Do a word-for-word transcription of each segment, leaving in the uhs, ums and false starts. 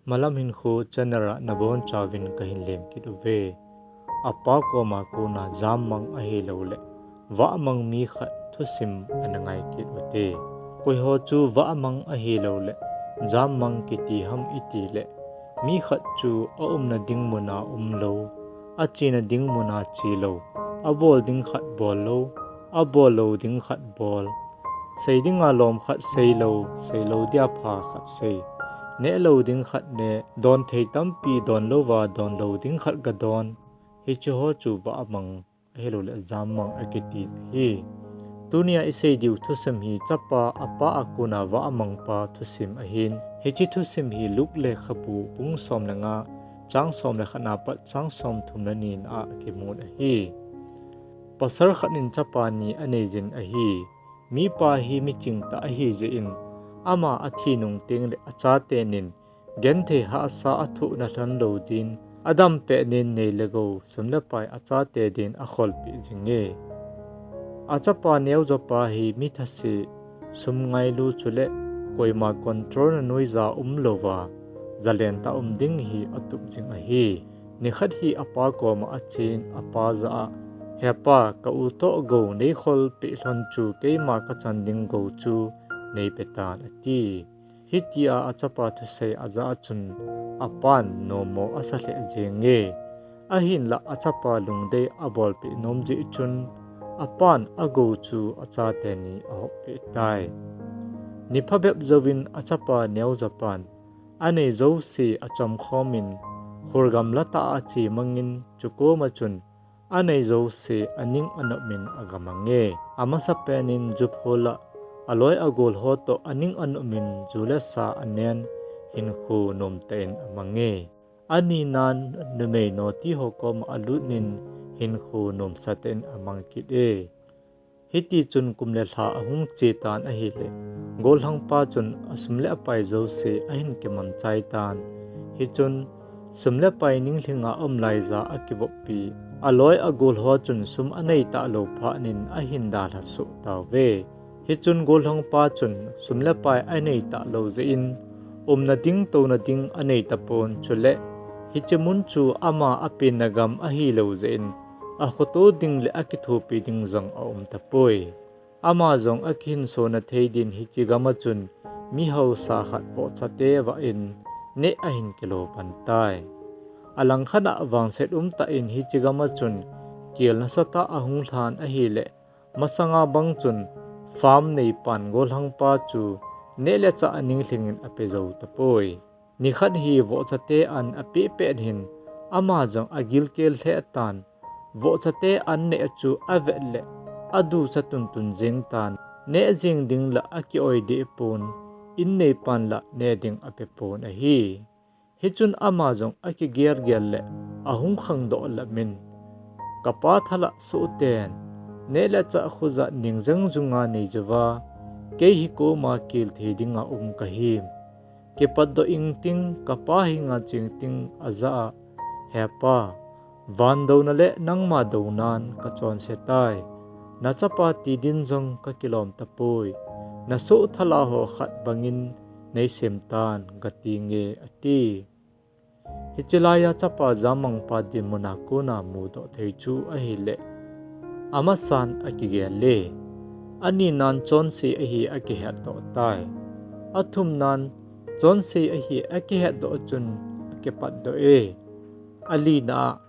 Malam Hinkho channel a nabonchauvin kahin lemkit uve. Apa koma kona jammang ahilouleh vahmang mi khat thusim ana ngaikit ute. Koiho chu vahmang ahilouleh jammang kiti ham itileh, mi khat chu aumna ding muna umlou, achena ding muna chelou, abol ding khat bollou, abol lou ding khat bol, sei dinga lom khat seilou, seilou dia pha khat sei, nehlou ding khat neh, donthei tampi donlouva donlou ding khat gadon, hicheho chu vahmang ahilouleh jammang akiti ahi. Tunia isei diu thusim hi chapa apa a kona vahmangpa thusim ahin, hiche thusim hi Luke lekhabu bung som le nga, chang som le khatna pat chang somthum le nina a kimun ahi. Pasal khat in chapa ni aneijin ahi. Mipa hi michingtah ahijeh in, ama athi nung tengleh achatenin genthei hahsa athohna lhon lou din, adampetnin nei le gou, sum le pai achate din akholpeh jinge. Achapa neojopa hi mithase, sum ngailu chule koima controlna noija umlouva, jalentah um ding hi atup jing ahi. Nikhat hi apa koma achen, apa jah a, Hepa, ka-u toh gou neikholpeh lhon chu keima kachan ding gou chu neipetan, ati. Hitia achapa thusei ajah a chun apan nommo asa lheh jenge. Ahinlah achapa lungdei abolpeh nom jeh chun apan agou chu achate ni ahoppeh tai. Ni phabep jouvin achapa neojopan anei jouse achomkhomin, khur gamlatah a ache mangin, chukoma chun anei jouse aning anopmin agamange. Amasapenin ju pholah aloi agol ho toh aning anopmin ju le sa anen, hinkho nomtah in amange. Aninan numei noti ho koma alutnin hinkho nomsatah in amang kit e. Hitichun kum le lha ahung chetan ahileh, gollhangpa chun asum le apai jouse ahin kimanchai tan. Hichun sum le pai ninglhinga aum laija akivoppi, aloi agol ho chun sum anei talou phatnin ahin dalha soh tauve. Hichun gollhangpa chun sum le pai anei talou jeh in, umna ding touna ding anei tapon, chule hiche mun chu ama apenna gam ahilou jeh in, akhoto ding le akithopi ding jong aum tapoi. Ama jong akihinsona thei din hiche gama chun mi haosa khat vohchate vah in neh ahin kilo pan tai. Alangkhat a vangset umtah in hiche gama chun kel nasatah ahung lhan ahileh, masanga bang chun farm neipan gollhangpa chu neh le chah aninglhingin ape jou tapoi. Nikhat hi vohchate an apeh pet hin ama jong agilkel lheh tan, vohchate an neh chu avet leh aducha tuntun jeng tan, neh jeng ding lah akioi deh pon, in neipan lah neh ding ape pon ahi. Hichun ama jong akigelgel leh ahung khangdoh lamin, Kapa thalah sohten, neh le chah khojah ning jeng junga nei jouva, kei hi koma kel thei dinga um kahim. Kipatdoh ingting, kapa henga chengting ajah a, Hepa, van douna le nangma dounan kachonse tai. Nachapa ti din jong kakilom tapoi. Nasoh thala ho khat bangin neisem tan, katinge, ati. Hiche laiya chapa jammangpa dinmuna kona mudoh thei chu ahileh, amasan akigel e. Aninan chonse ahi akihetdoh tai. Athumnan chonse ahi akihetdoh chun akipatdoh e. Alina a,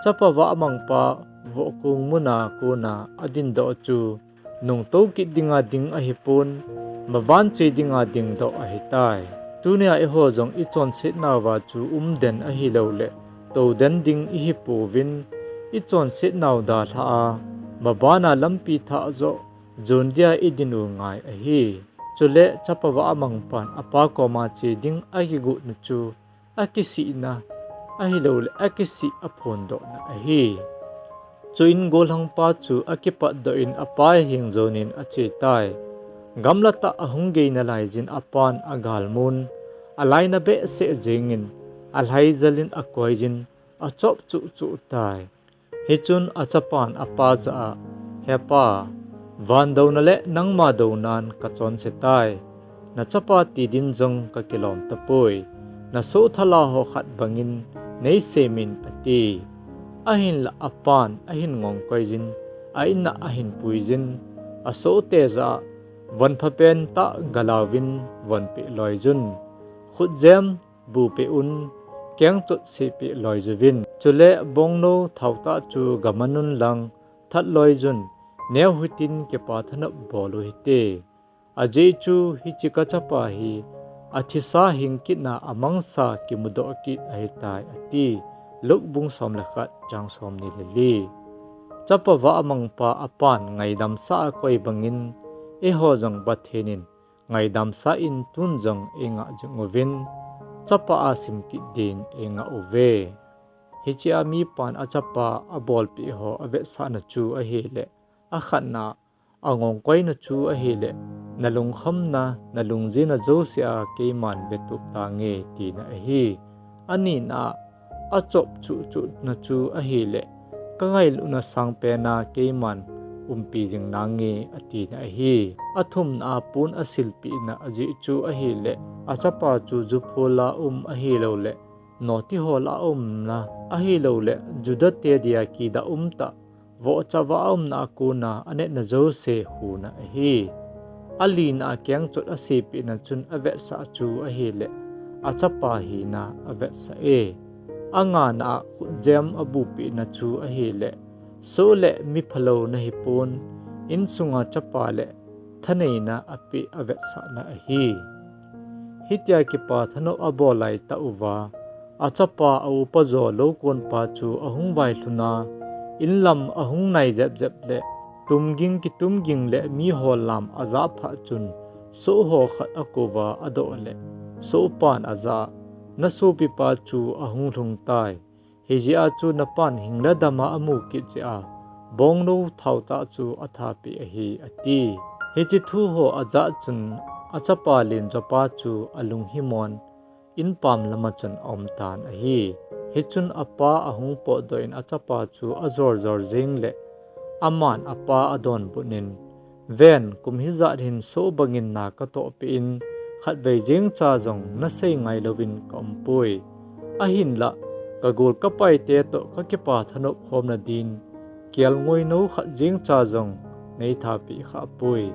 chapa vahmangpa vohkong muna kona adindoh chu nungtou kit dinga ding ahipon, maban che dinga dingdoh ahitai. Tunia eiho jong ichonsetnauva chu umden ahilouleh touden ding ihipouvin, ichonsetnau dalha a, mabana lampi thah joh jon dia idin u ngai ahi. Chule chapa vahmangpan apa koma che ding akigotna chu akisihna ahilouleh akisih aphondohna ahi. Chuin gollhangpa chu akipatdoh in apa heng jonin achetai. Gamlatah ahung geina laijin apan agalmun, alaina behseh jengin, alhaijal in akoijin, achop chuhchuh tai. Hichun achapan apa jah a, Hepa, van douna le nangma dounan kachonse tai. Nachapa ti din jong kakilom tapoi. nasoh thala ho khat bangin neisemin, ati. Ahinlah apan ahin ngongkoijin, a-inna ahin puijin, asohte jah a, von phapen tah galauvin vonpeh loijun. Khutjem bupeh un, kengchot sepeh loijuvin. Chule bongnou thaotah chu gamanun lang, that loijun, neo hitin kipa thanop bol u hite. Ajeh chu hiche kachapa hi, athisa hing kitna amangsa kimudoh kit ahitai, ati. Luke bung som le khat chang somni le li. Chapa vahmangpa apan ngaidamsah a koi bangin, eiho jong Pathen in ngaidamsah in tun jong eingah jing uvin, chapa a simkit din eingah uve. Hichea mipan achapa abolpeh ho avetsahna chu ahileh, akhatna, angongkoina chu ahileh, nalungkhamna, nalungjinna jousea keiman vetup tange, tina ahi. Anina, achop chuhchuhna chu ahileh, kangailutna sangpena keiman umpi jing nange, atina ahi. Athumna a pon asilpehna ajeh chu ahileh, achapa chu ju phol a um ahilouleh, noti hol a umna ahilouleh, Judate dia kidah umtah, vohcha vah a umna a kona anetna jouse huna ahi. Alina a kengchot asepehna chun avetsah chu ahileh, achapa hina avetsah e. Angana a khutjem abupehna chu ahileh, soh le miphalou nahipon, insunga chapa le thaneina apeh avetsahna ahi. Hitia kipa thanop abol laitah uva, achapa a upa jo loukonpa chu ahung vailhun a, inlam ahung nai jepjep le, tumging kitumging le miho lam ajah phat chun, soh ho khat akouva adoh le, sohpan ajah a, nasopipa chu ahung lhung tai. Hijeh a chu napan hing le dama amu kit jeh a, bongnou thaotah chu athapeh ahi, ati. Hiche thu ho ajah chun, achapa lenjopa chu alung himon, inpam lama chun aumtan ahi. Hichun apa ahung potdoh in achapa chu ajorjor jeng le, aman apa adonbut in, Ven, kum hijat hin soh bangin na katohpeh in, khatvei jengcha jong nasei ngailouvin kaumpoi. Ahinlah, kagol kapaite toh kakipa thanop khomna din, kelngoi nou khat jengcha jong neithapeh khahpoi.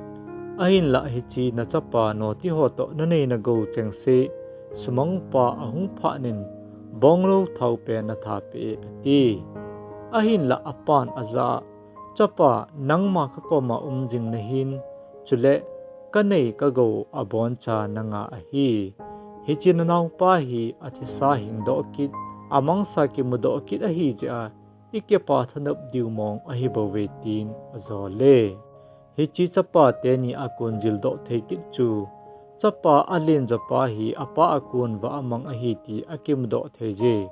Ahinlah hiche nachapa noti ho toh nanei nagou chengse, sumangpa ahung phatnin, bongnou thaopen nathapeh e, ati. Ahinlah apan ajah a, Chapa, nangma kakoma um jing nahin, chule kanei kagou aboncha nanga ahi. Hiche nanaopa hi athisa hingdoh kit, amangsa kimudoh kit ahijeh a, ikipa thanop diu mong ahibouve, tin ajole. Hiche chapa teni a kon jildoh thei kit chu, chapa alenjopa hi apa a kon vah amang ahi ti akimudoh theije.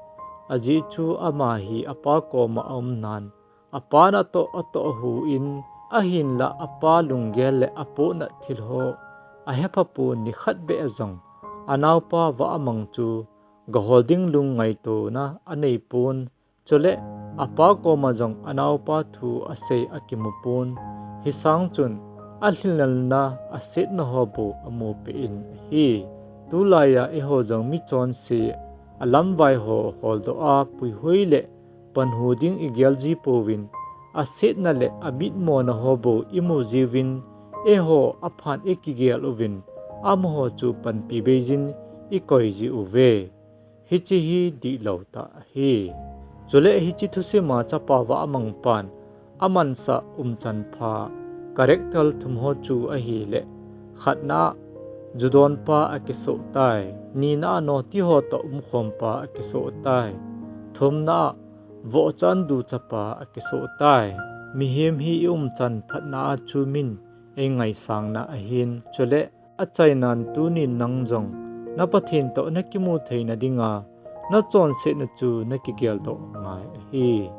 Ajeh chu ama hi apa koma aumnan, apa natoh atoh ahu in, ahinlah apa lunggel le apohnat thil ho ahephapon, nikhat beh jong anaopa vah amang chu gahol ding lungngaitona aneipon, chule apa koma jong anaopa thu asei akimupon, hisang chun alhinelna asetna ho bou amupeh in ahi. Tulaiya eiho jong michonse alamvai ho holdoh a puihoi le panhu ding igel jipouvin, asetna le amitmona ho bou imu jiuvin, eiho aphan ikigel uvin, amaho chu panpi beijin ikoi jiuve. Hiche hi dihlou tah ahi. Chule hiche thusima chapa vah amangpan amansah umchan pha character thum ho chu ahile, khatna a judonpa akisoh tai, nina a noti ho toh umkhompa akisoh tai, thumna a vohchan duchapa akisoh tai. Mihem hi i umchan phatna a chu min eingaisangna ahin, chule achainan tunin nang jong na Pathen toh nakimu theina dinga nachonsetna chu nakigeldoh ngai ahi.